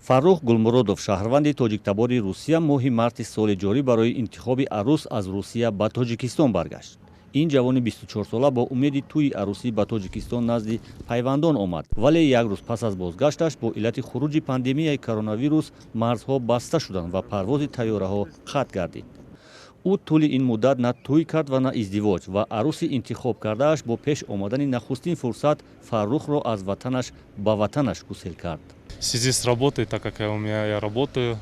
Фаррух Гулмуродов, шаҳрванди тоҷиктабори Русия, моҳи марти соли ҷорӣ барои интихоби арӯс аз Русия ба Тоҷикистон баргашт. Ин ҷавони 24сола бо умеди тӯи арӯсӣ ба Тоҷикистон назди пайвандон омад, вале як рӯз пас аз бозгашташ бо иллати хуруҷи пандемияи коронавирус марзҳо баста шуданд ва парвози тайёраҳо қатъ гардид. Ӯ тӯли ин муддат на тӯй кард ва на издивоҷ, ва арӯси интихоб кардааш бо пеш омадани нахустин фурсат Фаррухро аз ватанаш ба ватанаш гусел кард. В связи с работой, так как я у меня я работаю,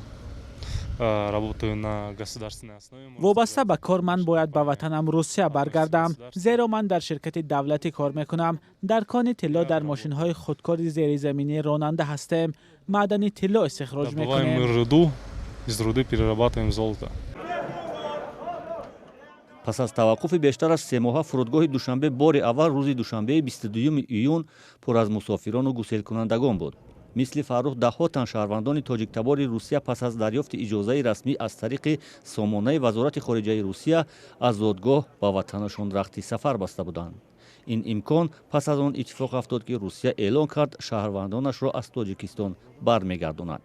работаю на государственной основе. Вобаста ба кор ман бояд ба ватанам Русия баргардам, зеро ман дар ширкати давлатӣ кор мекунам. Дар кони тилло дар мошинҳои худкори зеризаминӣ ронанда ҳастем, маъдани тилло истихроҷ Добываем мекунем. Руду, из руды перерабатываем золото. Пас аз таваққуфи бештар аз 3 моҳа фурудгоҳи Душанбе бори аввал рӯзи душанбеи 22 июн пур аз мусофирону гуселкунандагон буд. Мисли Фаррух даҳҳо тан шаҳрвандони тоҷиктабори Русия пас аз дарёфти иҷозаи расмӣ аз тариқи сомонаи Вазорати хориҷаи Русия аз зодгоҳ ба ватанашон рахти сафар баста буданд. Ин имкон пас аз он иттифоқ афтод, ки Русия эълон кард, шаҳрвандонашро аз Тоҷикистон бармегардонад.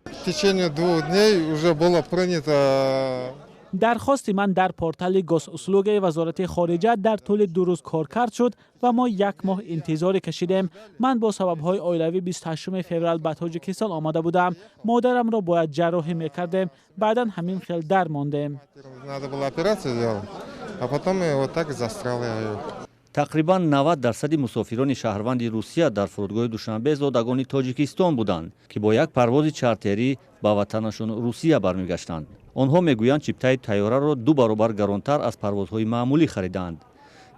В течение 2 дней уже было принято. Дархости ман дар портали Госуслуги Вазорати хориҷа дар тӯли 2 рӯз коркард шуд ва мо як моҳ интизорӣ кашидем. Ман бо сабабҳои оилавӣ 28 феврал ба Тоҷикистон омада будам. Модарамро бояд ҷарроҳӣ мекардем, баъдан ҳамин хел дармондем. Надо было операцию делать, а потом я вот так и застрял я. Тақрибан 90 дарсади мусофирони шаҳрванди Русия дар фурудгоҳи Душанбе зодагони Тоҷикистон буданд, ки бо як парвози чартерӣ ба ватанашон Русия бармегаштанд. Онҳо мегӯянд, чиптаи тайёраро ду баробар гаронтар аз парвозҳои маъмулӣ харидаанд.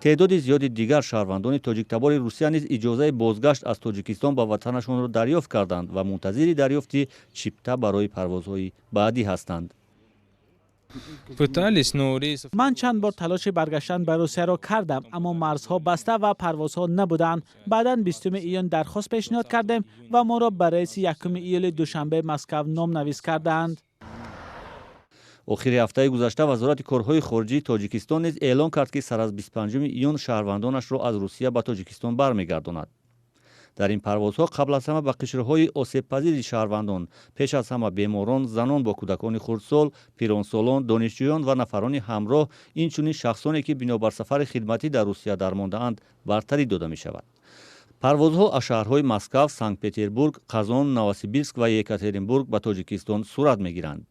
Теъдоди зиёди дигар шаҳрвандони тоҷиктабори Русия низ иҷозаи бозгашт аз Тоҷикистон ба ватанашонро дарёфт карданд ва мунтазири дарёфти чипта барои парвозҳои баъдӣ ҳастанд. Пытались, но рейсов. Ман чанд бор талоши баргаштан ба Русияро кардам, аммо марзҳо баста ва парвозҳо набуданд. Баъдан 20 июн дархост пешниҳод кардем ва моро ба рейси 1 июли Душанбе Москав номнавис карданд. Охири ҳафтаи гузашта Вазорати корҳои хориҷии Тоҷикистон низ эълон кард, ки сар аз 25 июн шаҳрвандонашро аз Русия ба Тоҷикистон бармегардонад. Дар ин парвозҳо қабл аз ҳама ба қишрҳои осебпазири шаҳрвандон, пеш аз ҳама беморон, занон бо кӯдакони хурдсол, пиронсолон, донишҷӯён ва нафарони ҳамроҳ, инчунин шахсоне, ки бинобар сафари хидматӣ дар Русия дармондаанд, бартарӣ дода мешавад. Парвозҳо аз шаҳрҳои Москав, Санкт Петербург, Қазон, Новосибирск ва Екатеринбург ба Тоҷикистон сурат мегиранд.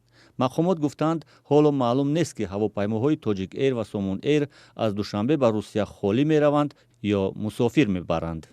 Мақомот гуфтанд, ҳоло маълум нест, ки ҳавопаймоҳои Тоҷик Эйр ва Сомон Эйр аз Душанбе ба Русия холӣ мераванд ё мусофир мебаранд.